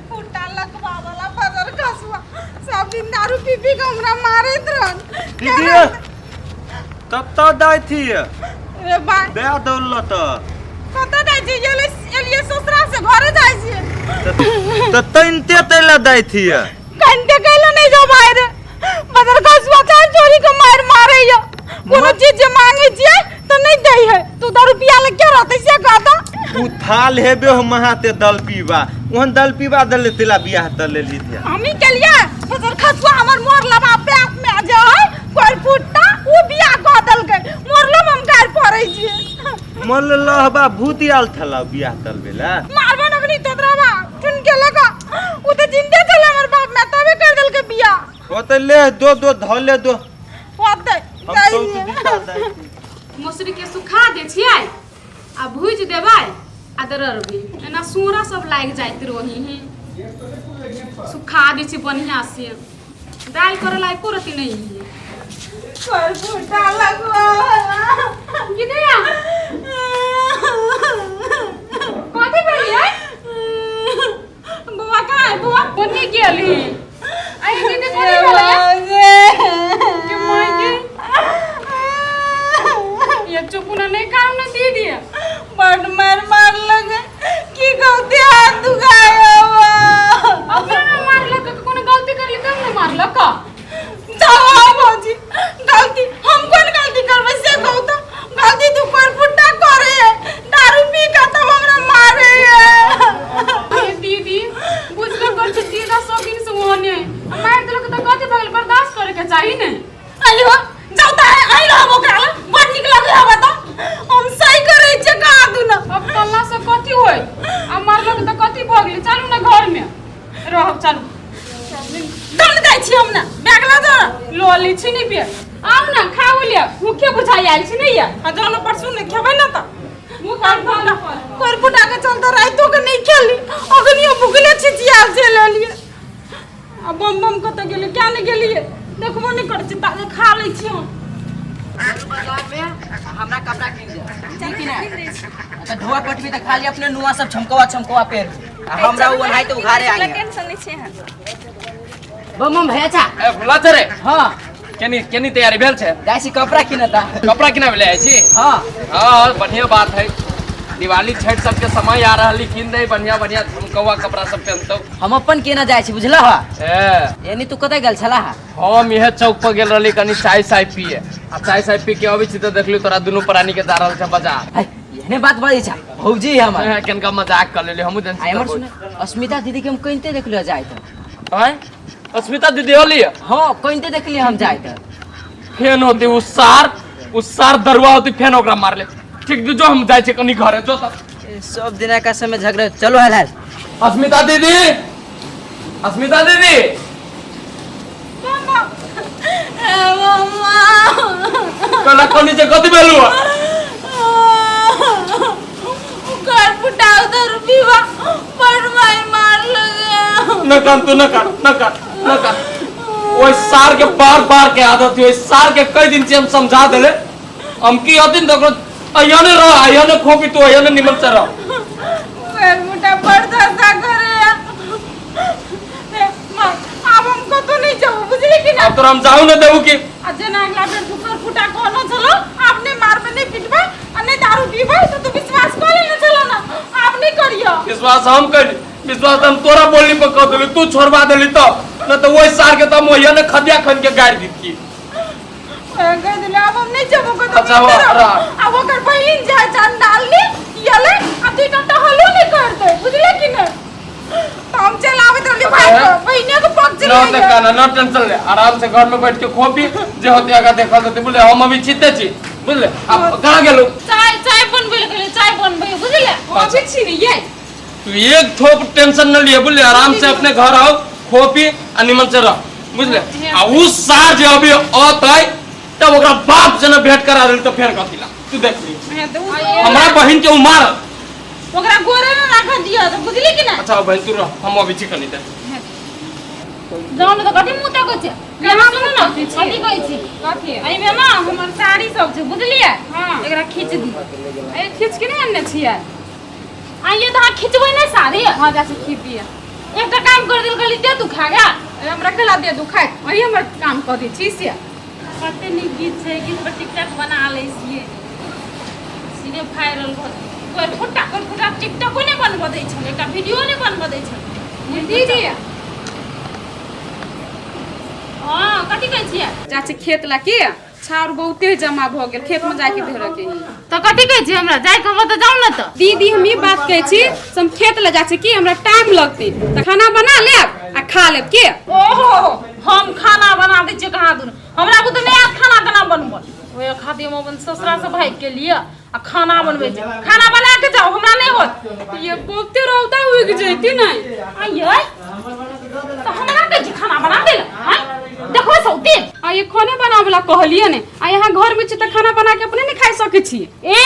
फुटा लकवा वाला बजर खसुआ सब दिन दारू पी पी के हमरा मारैत रहन। दीदी कतऽ जाइ छी? रे भाई बे दौलत कतऽ जाइ छी? एलियै एलियै ससुरा से घरे जाइ छियै। तऽ तैनते तैला जाइ छी? कनते कैला नहीं जो भाई रे, बजर खसुआ चार चोरी के मार मारैया। कोनो चीज जे मांगे छियै तऽ नहीं दै है। तू दारू पिया ले के रहतै से कहता। उ थाल हेबे हो महाते दल पीबा, ओहन दल पीबा दले तेला बियाह त लेली थे। हमही केलियै बजर खसुआ हमर मोर लबा पैक में जे है कोई फुट्टा उ बियाह कऽ देलकै। मोरलो में हम गारि पड़ै छियै। मोल लहबा भूत आयल थला बियाह तलबेला। मारबो नगनी तोतरा बा चुन के लगा उ तऽ जिंदे छलै हमर बाप में तबे कर देलकै बियाह। ओते ले दो दो धले दो होतै हम जाइ तो छियै। दिखा दै। मसुरी के सुखा दै छियै आ भूजि देबै आ दररबै, एना सूरा सब लागि जाइत रही ही। सुखा दै छियै बढ़िआँ से, दालि करे ला एको रत्ती नहि है। कोई फुट्टा लगवा गिदैया कथी भेलियै? बौआ कहाँ है? बौआ बनी गेली। आई दीदी कथी भेलै? के माय के ये चुप ना नहीं काम ना दीदी बड मार मार लगे की कहते हाथ दुखाय बाबा। अपना ना मारलक, कोनो गलती करली तब ना मारलक। जाओ आओ भौजी, गलती हम कोन गलती करबै से कहू त? गलती तू कर फुट्टा करे है, दारू पी के तब हमरा मारे है। अरे दीदी बुझबे कर छी दीदा सब दिन से ओहने मार देलक त कथी भगल, बर्दाश्त करे के चाही ने। आइयो जाऊ त आई रहब ओकरा लग, बड नीक लगे हवा त हम सही करे छे कहा दू ना। अब तल्ला से कथी होय आ मारलक त कथी भऽ गेलै? चलू ना घर में रहब, चलू। दंड दै छी हम ना, बैग ल जा। लो ली छी नी पे आउ ना खाउ ले, भूखे बुझाइ आयल छी नहीं या। आ जानो परसू ने खेबै ना त मुँह कान धो ला। कर फुटा के चलते राइतो के नहीं खेली, अगनियो भुखले छिचियाल चलि एलियै। आ बम बम कतऽ गेलियै क्या नहीं गेलियै देखबो नहीं करै छी, ताजे खा लै छी हम। बाजार में हमरा कपड़ा किन दे। ठीक कि ना? अच्छा धोआ पटबी त खाली अपने नुआ सब छमकवा छमकवा पेर आ हमरा उ ओनाहिते तो उघारे आई। टेंशन नहीं छै अहाँ। बम बम भैया छा। ए भुला छै रे। हां केनी केनी तैयारी भेल छै? जाइ छी कपड़ा किनता। कपड़ा किनाबे ले जाइ छी? हां। हां बढ़िया बात है, दिवाली छठ सबके समय आ रहल, किन दे बढ़िया बढ़िया झमकौआ कपड़ा सब पहनतौ। हम अपन केना जाइ छी बुझलह? ए यानी तू कतऽ गेल छला? हम इहे चौक पर गेल रहली कनी चाय साय पिए, आ चाय साय पी के अबै छी तऽ देखली तोरा दुनू प्राणी के जा रहल छै बाजार। है, एहने बात बाजै छा भौजी हमर। हे, कनका मजाक कर लेली हमहूँ। आ एमहर सुन, अस्मिता दीदी के हम कनिते देखलियो जाइत। आँय अस्मिता दीदी होली? हाँ कनिते देखलियै हम जाइत। फेन होती उ सार दरुआ होती फेन ओकरा मारले। ठीक जो हम जाइ छी कनी घरे जो त। सब दिना का समय झगड़ा। चलो हल हल। अस्मिता दीदी, अस्मिता दीदी। मम्मा ए मम्मा कला कनी जे कथी भेलु? कर फुटा उधर पीवा बड़ मार मार लगे। न कान तू, न कान, न कान, न कान। ओइ सार के बार बार के आदत है, ओइ सार के कई दिन से हम समझा देले हम की हथिन त ओकरो अयने रह, अयने खोपी तू, अयने निमन से रह। कर फुटा बड़ दशा करे। ए, माँ, आब हम कतौ नहीं जाऊ बुझली कि ना? अब तोरा हम जाऊ न देबू की। आ जेना अगला बेर तू कर फुटा कहलो छलो आब नहीं मारबे नहीं पिटबे आ नहीं दारू पीबे तो तू विश्वास कर लेने छलो ना, आब नहीं करियो। विश्वास हम कर, विश्वास हम तोरा बोली पर कह देली, तू छोड़वा देली तो न तो ओइ सार के तो हम ओहिया ने खदिया खन के गाड़ि दिती। कह दिले अब हम नहीं जाबो कतौ। अच्छा, वो अब ओकर बहिन जाय चंडालनी यले आ तू तो टहलो नहीं कर दे बुझले कि ना? तो हम चल आबे तो भाई को बहिने को पग चल। न ते काना न टेंशन ले, आराम से घर में बैठ के खो पी जे होते आगा देखल होते बुझले। हम अभी चिते छी बुझले। अब कहाँ गेलू? चाय चाय बनबै लए गेलियै, चाय बनबै बुझले। अभी छी ने ये तू एक ठोप टेंशन न लिए बुझले, आराम से अपने घर आओ खो पी आ निमन से रह बुझले। आ उ सार जे अभी अतै तब ओकरा बाप से न भेंट करा देल तो फेर कथी ला तू देख ली। हमरा बहिन के उ मार ओकरा गोरे न राख दियो तो बुझली कि ना? अच्छा बहिन तू रह, हम अभी छी कनी दे। जाउ ने त कथी मुँह तकै छै? यहाँ सुनू ना कथी कहै छी? कथी? एहिमे ना हमर साड़ी सब छै बुझलियै? हाँ। एकरा खींच दियौ। ए खींच के नहि आनने छियै? आइए तऽ अहाँ खिचबै नहि साड़ी? हाँ जा से खींच दिअ। एकटा काम कर देल कहली दे दुखा गा। हमरा कला दे दुखाय वही हमर काम कऽ दै छी से। कते नीक गीत छै, गीत पर टिकटॉक बना लै छियै, सीधे वायरल भऽ कोइ फुट्टा कोइ फुट्टा टिकटॉको नहि बनबऽ दै छलै, एकटा वीडियो नहि बनबऽ दै छलै। दीदी हँ कथी कहै छियै? चाची खेत ला के छाउर बहुते जमा भऽ गेल, खेत में जाके धरऽ के। तऽ कथी कहै छियै? हमरा जाइके होबऽ तऽ जाउ ने। तऽ दीदी हम ई बात कहै छी से हम खेत ले जाइ छी कि हमरा टाइम लगतै, तऽ खाना बना लेब आ खा लेब के। ओहो हम खाना बना दै छियै कहाँ दूर, हमरा बुते नहि आयत खाना ताना बनबऽ, ओहि खातिर हम अपन ससुरा से भागि के लिए आ खाना बनबै छी। खाना बना के जाउ, हमरा नहि होत। ये बहुते रौदा उगि जैती नहि। आइयै तऽ हमरा कहै छी खाना बना दै लए? आँय देखबै सौते। आ ये खाने बनाबे ला कहलियै ने, आ यहाँ घर में छी तऽ खाना बना के अपने नहि खाइ सकै छी। ए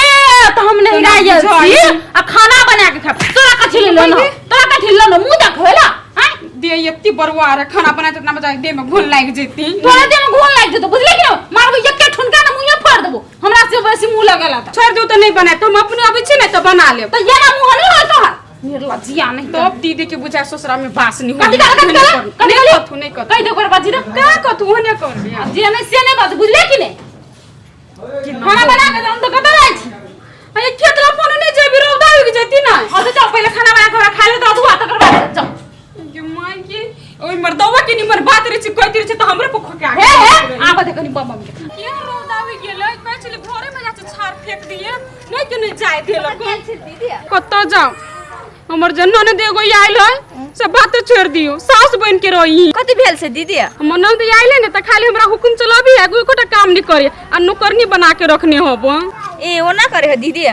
तऽ हम नहीं रायल छी आ खाना बना के खाब। तोरा कथी लेलो न, तोरा कथी लेलो न, मुँह देखबै ला? आँय दे एत्ती बरुआ रे खाना बना इतना मजा देह में घुन लागि जैती। तोरा देह में घुन लागि जेतौ, बुझले कि न? मारबो एके ठुनका न मुँहे फाड़ देबो, हमरा से बेसी मुँह लगेला तऽ। छोड़ि दियौ तऽ नहि बनायब तऽ हम अपने अबै छी ने तऽ बना लेब। तऽ एना मुँह नहि होय तोहर, निर्लज्जिया नहीं। तब दीदी के बुझाय ससुरा में बास नहीं कथी कहल, कथी कहल, कथी नहीं कहली? कथू नहीं कथू। कहि दे ओकर बाजी रे। का कथू ओहने करबी। आ जे नहि से नहि बाज, बुझले कि नहि? खाना बना के हम तऽ कतऽ जाइ छी? आ ये खेत ला फोन नहीं जेबी, रौदा उगि जैती ना। हँ तऽ जाउ, पहिले खाना बना के हमरा खाय ले दऽ दू आ तकर बाद जाउ। गे माय के ओइ मर्दवा के निमन बात रहे छी कहैत रहे छी तऽ हमरे पर खोका। हे हे आबऽ दे कनि बम बम के। के रौदा उगि गेलै, कहै छलै भोरे में जाके छाड़ फेंक दिए, नहीं के नहीं जाय देलक। कतऽ जाउ? हमर जे ननद एगो आयल है से बात छोड़ दियौ, सास बन के रही। कथी भेल से दीदी? हमर ननद आयल है ने तऽ खाली हमरा हुकुम चलाबी है, एकोटा काम नहीं करे आ नौकरनी बना के रखने होबो। ए ओना करे है दीदी?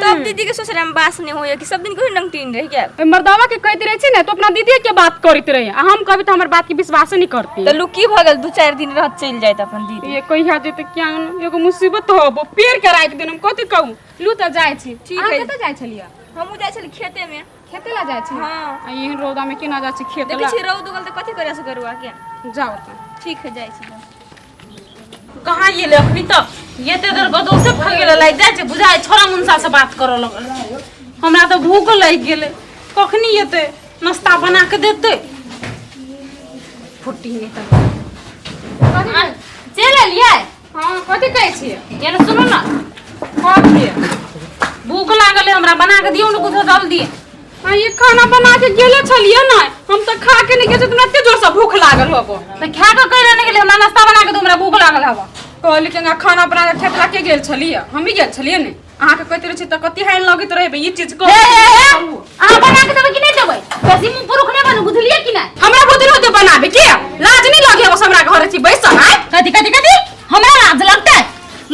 तब दीदी के ससुरा में बास नहीं होय कि सब दिन कोई नंगटीन रह गया। ओइ मर्दावा के कहैत रहे छी ने तो अपना दीदी के बात करैत रहे, आ हम कहबी तऽ हमर बात के विश्वास नहीं करती। तऽ लुकी भऽ गेल, 2-4 दिन रहत चलि जाइत अपन दीदी। ये कहिया जेतै क्या एगो मुसीबत होबो, पेड़ के राखि देन। हम कथी कहू, लू तऽ जाइ छी। ठीक अहाँ है। कतऽ जाइ छलियै? हमहूँ जाइ छली खेते में। खेते ला जाइ छी? हाँ। आ एहन रौदा में केना जाइ छी खेत देखै ला? छी रौद उगल तऽ कथी करे से करुआ के। जाउ तऽ। ठीक है जाइ छी। कहाँ गेलै अखनी तक? एते देर कतौ से भऽ गेलै लागि जाइ छै, बुझाइ छोरा मुनसा से बात करऽ लगल। हमरा तऽ भूख लागि गेलै, कखनी एतै नाश्ता बना के देतै? फुट्टी नहि तऽ चलि एलियै। हाँ कथी कहै छियै? एने सुनू ने। कथी? भूख लागल है हमरा, बना के दियौ ने कुछो जल्दी। आ ये खाना बना के गेले छलियै ने, हम तऽ खा के नहि गेल छी, हमरा एते जोर से भूख लागल होबो। तऽ खा के कहि नहि गेलै हमरा नाश्ता बना के दू, हमरा भूख लागल हबो। कहली कि खाना बना के खेत ला के गेल छलियै, हमही गेल छलियै ने। अहाँके कहैत रहै छी तऽ कते हानि लगैत रहै ई चीज हे हे हे अहाँ बना के देबै कि नहि देबै? बेसी मुँह पुरुख नहि बनू, बुझलियै कि नहि? हमरा बुझल होतै बनाबे के, लाज नहि लगे बस हमरा घर छी बैसल। आय कथी कथी कथी हमरा लाज लगतै?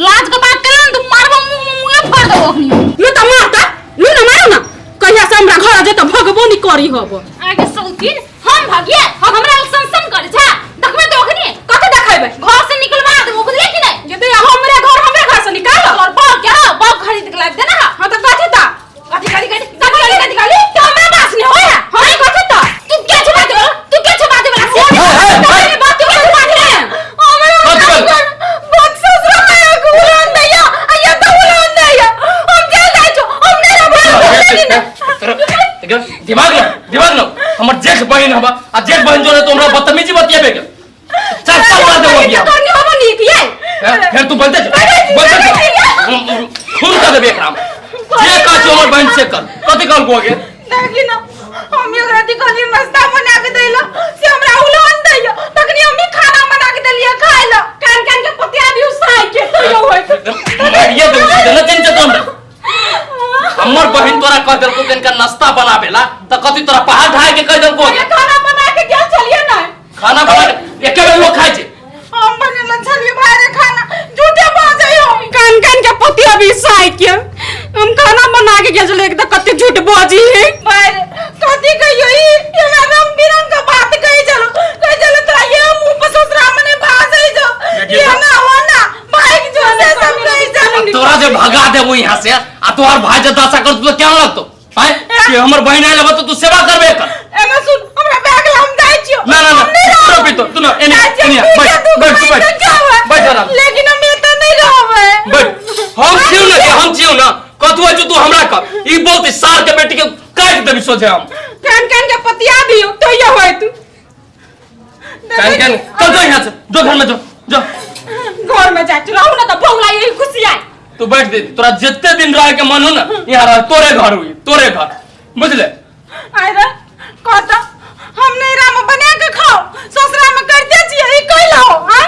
लाज के बात केलहुँ तऽ मारबो मुँह मुँहे फोड़ देबो अखनी। लू तऽ मारता, लू ने मारू ने, कहिया से हमरा घर जेतै भगबो नहि करी होबो। आगे सौतीन हम भगिए, हम हमरा लग सनसन करै छै, देखबै तऽ अखनी। कथी देखैबै? घर से निकलवा देबो, बुझलियै कि नहि? जेतै हमरे घर, हमरे घर से निकाल। तोर बाप के हौ, बाप खरीद के लाबि देना हौ। हाँ तऽ कथी तऽ? कथी कथी कथी कथी कथी कथी कहली? तो हमरा पास नहीं होय है। हाँ कथी तऽ? तू के छुपा देबो? तू के छुपा देबो? हे, हे, बात तू के छुपा देबो? कथी कहली? बहुत ससुरा माया के उड़ान दैया, आ ये तो उड़ान दैया। हम जेल जाइ छौ, हम नहि रहबै। दिमाग लो, दिमाग लो। हमर जेठ बहिन हबा आ जेठ बहिन जोरे तो हमरा बदतमीजी बतियाबे के चल चल उड़ा देबो अभी हम। करनी होबो नीक ये। फेर तू बोलते जा, बोलते जा, खून कर देबे एकरा। जे कहै छौ हमर बहिन से कर। कथी कहल को गे? देखली ना, हम एकरा कहलियै नाश्ता बना के दैला से हमरा उड़ान दैया, तखनी हम ही खाना बना के देलियै खाय ला। कान कान के पतिया दियौ साय के तो यो होय। मारिए देबो सीधे, न चिन्ह तो हमरा। हमर बहिन तोरा कह देलको कि इनका नाश्ता बनाबेला त कथी तोरा पहाड़ ढाय के कह देलको गे? खाना बना के गेल छलियै ने। खाना बना के एके बेर लोग खाइ छै। हम बनेला छलियै भाई रे खाना, झूठे बाजै हो। कान कान के पतिया भी साय के हम खाना बना के गेल छलियै, तऽ कते झूठ बाजी है। भाई रे कथी कहियो, ई हमरा रंग बिरंग के बात कहि चलो, कहि चलो तोरा ये मुंह पर ससुरा मने बाजै जो ये ना हो ना भाई के जो से सब कहि चलो। तोरा जे भगा देबो यहाँ से आ तोहर भाई जे दशा कर तो क्या लगतो? आय कि हमर बहिन आयल तो तू सेवा करबे कर। एना सुन, हमरा बैग ला हम जाइ छियो। ना ना ना तू पीतो तू ना एने एने बैठ बैठ तू बैठ बैठ आराम। लेकिन हम एतऽ नहीं रहबै। बैठ, हम छियौ ना के, हम छियौ ना, कथु होइ छौ तू हमरा कर। ई बहुत सार के बेटी के काटि देबी सोझे हम। कान कान के पतिया दियौ तो जो घर में जो जो घर में जा रहू ना त बौला यही खुशी आए। तू बैठ दीदी, तोरा जितने दिन रहे के मन हो ना यहाँ रह, तोरे घर हुई तोरे घर, बुझले? आय रे कहता हम नहीं राम बना के खाओ, ससुरा में करते छियै ई कइलो आ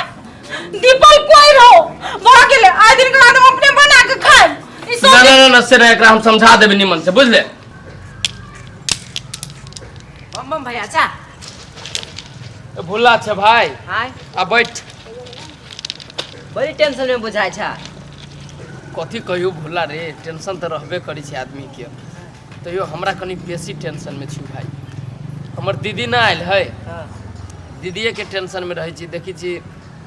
दीपल कोई रहो भऽ गेलै। आइ दिन के बाद हम अपने बना के खाएब। ई सब ना ना ना, ना से रहे, एकरा हम समझा देबै निमन से, बुझले? बम बम भैया अच्छा भुला छे भाई, हाय आ बैठ। बड़ी टेंशन में बुझाय छा। कथी कहियो भुला रे, टेंशन तऽ रहबे करै छै आदमी के, तैयो हमरा कनि बेसी टेंशन में छी भाई। हमर दीदी ना आयल है, दीदीए के टेंशन में रहै छी। देखै छी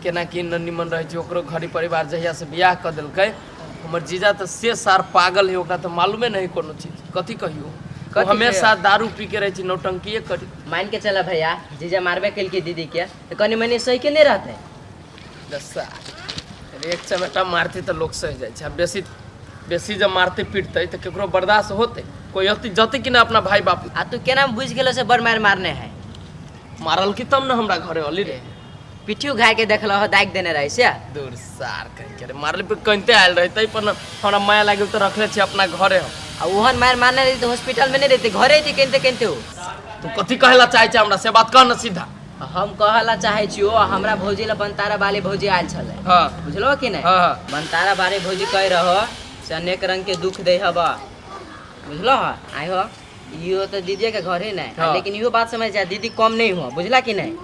केना की न निमन रहै छै। ओकरो घरी परिवार जहिया से बियाह कऽ देलकै, हमर जीजा तऽ से सार पागल है, ओकरा तऽ मालूमे नहीं कोनो चीज। कथी कहियो, कथी हमेशा दारू पी के रहै छै, नौटंकीए करी। मान के चला भैया, जीजा मारबे केलकै दीदी के तऽ कनि मनि सही के नहीं रहतै। दसा अरे एक चमेटा मारते तऽ लोक सहि जाइ छै, आ बेसी बेसी जब मारते पीटते तऽ केकरो बर्दाश्त होते? कोई अति जते कि ना अपना भाई बाप। आ तू केना बुझि गेलो से बड़ मारि मारने है? मारल की तब ना हमरा घरे अली रे। पिठियो घाय के देखल हो, दागि देने रहे से। दूर सार कहीं के रे, मारले पे कहिते आयल रहे तै पर न हमरा माया लागल तऽ रखले छी अपना घरे हम। आ ओहन मारि मारने रही तऽ हॉस्पिटल में नहीं रहते, घरे रहते केनते केनते हो। तू कथी कहेला चाहे छै हमरा से बात कह न सीधा। हम कहला चाहे छियो, हमरा भौजी ला बनतारा बाली भौजी आयल छलै। हाँ। बुझलो कि नहीं? हाँ, हाँ। बनतारा बाली भौजी कह रहो से अनेक रंग के दुख दे हबा, बुझलो? आइ हो इहो तो दीदी के घरे नहीं। हाँ। लेकिन इहो बात समझ जा, दीदी कम नहीं हुआ, बुझला कि नहीं?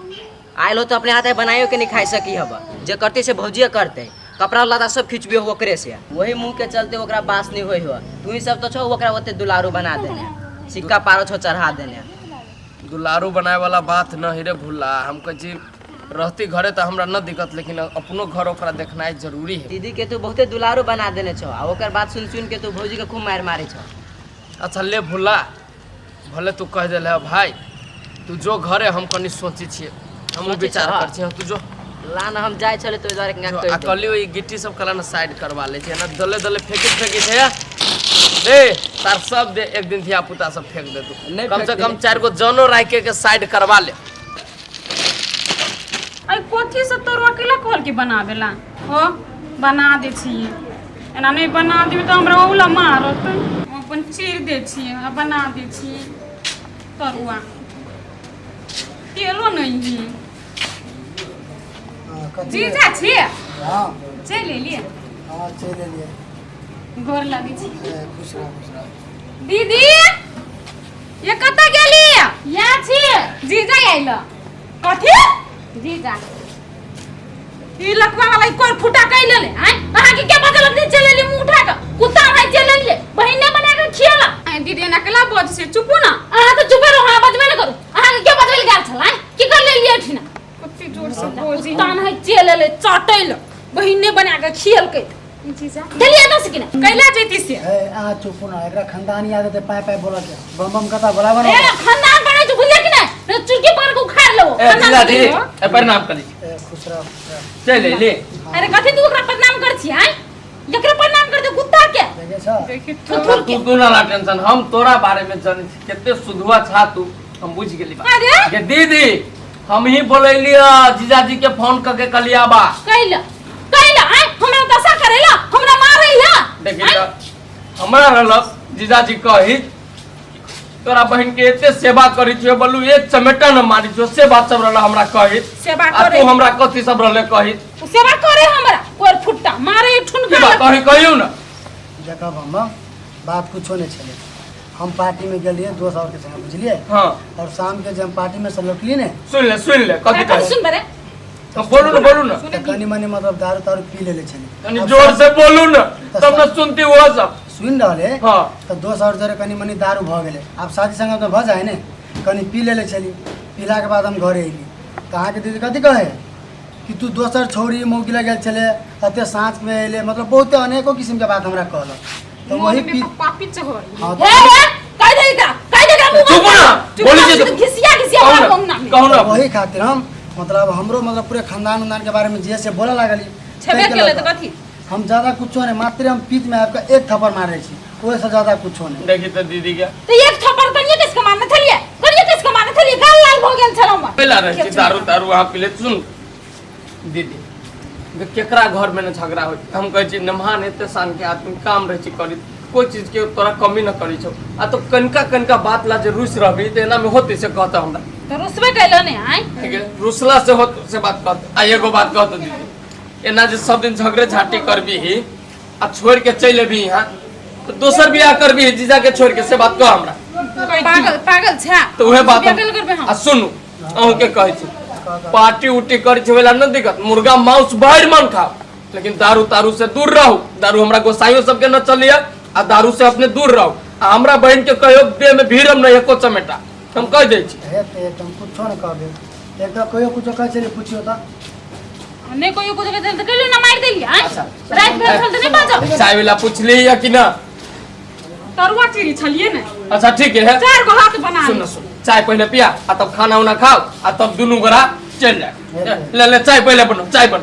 आयल हो तो अपने हाथे बनाइयो के नहीं खाई सकी हबा, जे करते से भौजिए करते, कपड़ा लत्ता सब खिंचबे हो ओकरे से, वही मुँह के चलते ओकरा बास नहीं होई हो। तू ही सब तो छो ओकरा ओते दुलारू बना देने, सिक्का पारो छो चढ़ा देने। दुलारू बनाए वाला बात न है रे भुला, हम कहै छी रहती घरे तो हमरा न दिक्कत, लेकिन अपनो घर ओकरा देखनाइ जरूरी है। दीदी के तू बहुते दुलारू बना देने छो, आ ओकर बात सुन सुन के तू भौजी के खूब मार मारे छो। अच्छा ले भुला, भले तू कह देले है भाई, तू जो घरे हम कनी सोची छियै, हम सोचै विचार छह? कर छियै, तू जो ला ना हम जाइ छले तो दुआरे के जो, कहि आ देब। कहलियो ई गिट्टी सब कला ना साइड करवा ले छै ना, दले दले फेंकी फेंकी छै या। रे तार सब दे एक दिन धिया पुता सब फेंक दे तू, नहीं कम से फेंक कम दे। 4 गो जनो राखे के साइड करवा ले। अरे कथी से तोर अकेला कहल के बनावेला हो, बना दे छियै, एना नहीं बना देबै तऽ हमरा ओला मारत। हम अपन चीर दे छियै आ बना दे छियै तरुआ, तेलो नहीं है। जीजा छियै? हाँ। चलि एलियै? हाँ चलि एलियै। गोर लगै छी। खुश रह खुश रह। दीदी ये कतऽ गेली? यहाँ छी। जीजा आइल। कथी? जीजा ई लकवा वाला कोर फुटा कै लेले आय, अहाँ के के बदल नहीं चलेली मुंह उठा के कुत्ता भाई चलेली, बहिने बना के खियला। आय दीदी एना केला बज से चुपू ना। अहाँ तो चुपे रहो, अहाँ बजबे न करू। अहाँ के के बजबे गेल छल आय, की कर लेलिए एठिना? कते जोर से बजी कुत्ता नहीं चलेले चटैल बहिने बना के खियलकै। जीजा गेलिए दस कि ना कैला जैती से? ए आ चुपू ना, एकरा खानदानी आदत है पाए पाए बोला के बम बम कथा बोलाबो ना। ए खानदान बनै छै बुझलिए कि नै? नहीं चुटकी पकड़ के उखाड़ लेबो। ए खानदान जीजा बनै दीदी, छौ। ए प्रणाम करी। ए खुश रह खुश रह। चल ले। अरे कथी तू ओकरा प्रणाम कर छी आय? एकरा प्रणाम कर दे कुत्ता के। देखे छ? देखी तू तू तू ना ला टेंशन, हम तोरा बारे में जानै छी केते सुधुआ छा तू, हम बुझ गेली बात। अरे के दीदी हम ही बोलैलिए जीजाजी के फोन क के कहलिया बा। कैला कैला आय हमरा दशा करेला, हमरा मारैला। देखी त हमरा रहलस जीजाजी कही तोरा बहन के एते सेवा करी छियो, बोलू एक चमेटा न मारी छियो, से बात सब रहल हमरा कही। सेवा आ करे। तू हमरा कथी सब रहले कही? उ सेवा करे हमरा कोर फुट्टा मारे ठुनका की बात कही कहियो न। देखब हम बात कुछो नहीं छले, हम पार्टी में गेलिए दोस्त और के संग बुझलिए। हां। और शाम के जब हम पार्टी में से लौटली ने, सुन ले कथी कथी कही? सुन बरे? तो बोलू न बोलू न। त कनी मनी मतलब दारू तारू पी लेले छली। कनी जोर से बोलू न तब न सुनती वो सब। सुन रहले। हाँ। त दोस्त और जरे कनी मनी दारू भ गेले, आब शादी संग त भ जाए ने, कनी पी लेले छली। पीला के बाद हम घरे अइली त अहाँ के दीदी कथी कहे कि तू दोसर छौरी मौगी लग गेल छले, अते साँझ में अइले, मतलब बहुते अनेको किस्म के बात हमरा कहलक। त वही पी पापी चहोर। हाँ, हे हे कह दे का कह दे का मुंह चुप ना, चुप बोली ना, जे तो। घिसिया घिसिया कहू मार ना, मुंह ना में। कहू ना। वही खातिर हम मतलब हमरो मतलब पूरे खानदान उनदान के बारे में जे से बोले लागली। छेबे ताहि के केले लऽ त कऽ। कथी? हम ज्यादा कुछो नहीं, मात्र हम पीठ में आपका एक थप्पड़ मारे छी, ओहि से ज्यादा कुछो नहीं। देखी त दीदी के तो एक थप्पड़ कनिए किसके मारने छलिए, कनिए किसके मारने छलिए, गाल लाल भ गेल छल हमर। पहला रहै छी दारू तारू अहाँ पीले। सुन दीदी गे केकरा घर में न झगड़ा हो हम कहै छी नमहान एते शान के आदमी काम रहै छी करी कोई चीज के तोरा कमी न करी छौ आ तो कनिका कनिका बात ला जे रुस रहबी त एना में होते से कहता हमरा। तऽ रुसबे कैलो ने आय। ठीक है, रुसला से होत से बात कहत। आ एगो बात कहत दीदी, एना जे सब दिन झगड़े झांटी करबी ही आ छोड़ के चलि अबी यहाँ तो दोसर बियाह करबी जीजा के छोड़ के, से बात कह हमरा। पागल पागल छै। तो उहे बात बियाह करबे हम। आ सुनू, अहूँ के कहै छी पार्टी उटी करै छी ओहि न दिक्कत, मुर्गा मांस भरि मन खाओ, लेकिन दारू तारू से दूर रहू। दारू हमरा गोसाइयो सबके न चलिए आ दारू से अपने दूर रहू। आ हमरा बहन के कहियो देह में भीड़म नहीं एको चमेटा, हम कह दै छी। हे ते एकदम कुछो न कहबे, एकदम कहियो कुछो कहै छलै पुछियो तऽ। नहि कहियो कुछो कहै छलै तऽ कहियो ना मारि देलियै आँय? राति भेल छल तऽ नहि बाजब। चाय वाला पुछली या कि ना? तरुआ चिड़ी छलिए ने। अच्छा ठीक है, चार गो हाथ बना। सुन सुन, चाय पहले पिया आ तब खाना उना खाओ आ तब दुनू गोरा चल जाए। ले ले चाय पहले बनो, चाय बनो।